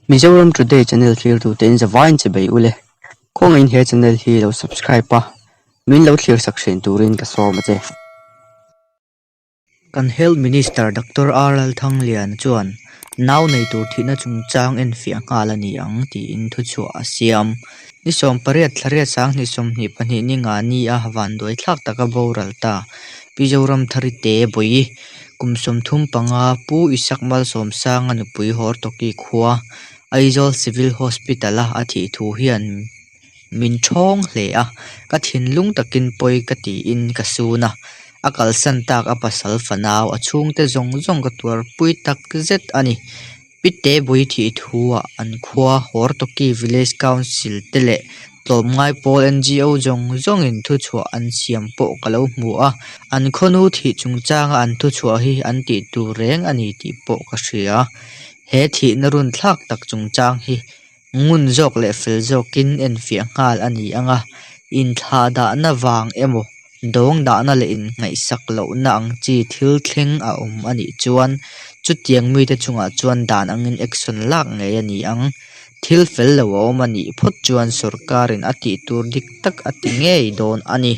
Mizoram Today channel thlirtute in zavaiin che bei ule. Khawngaihin he channel hi lo subscribe a, min lo thlir sak thin turin ka sawm a che. Kan Health Minister Doctor R Lalthangliana chuan nau nei tur thihna chungchang enfiah nghal a ni ang tiin thuchhuah a siam. Ni 18 thla riat 2022 ni nga ni a vanduai thlak taka boral ta Pi Zoramthari te Bawi kum 35 Pu Isak Malsawmsanga nupui Hawrtawki khua Aizawl Civil Hospital-a a thih thu hian min ṭhawng hle a, ka thinlung takin pawi ka tiin ka sun a, a kalsan tak a pasal fanau a chhungte zawng zawng ka tuarpui tak zet a ni. Pi Tebui thih thuah an khua Hawrtawki Village Council te leh tlawmngai pawl NGO zawng zawngin thuchhuah an siam pawh ka lo hmu a, an khawnu thih chungchanga an thuchhuah hi an tih tur reng a ni tih pawh ka hria. He thihna runthlak tak chungchang hi ngun zawk leh fel zawkin enfiah nghal a ni ang a, inthlahdahna vang emaw, dawng dahna leh inngaihsak lohna ang chi thil thleng a awm a nih chuan chutiang mite chungah chuan dan angin action lak ngei a ni ang. Thil fel lo a awm a nih phawt chuan sorkarin a tih tur dik tak a ti ngei dawn a ni.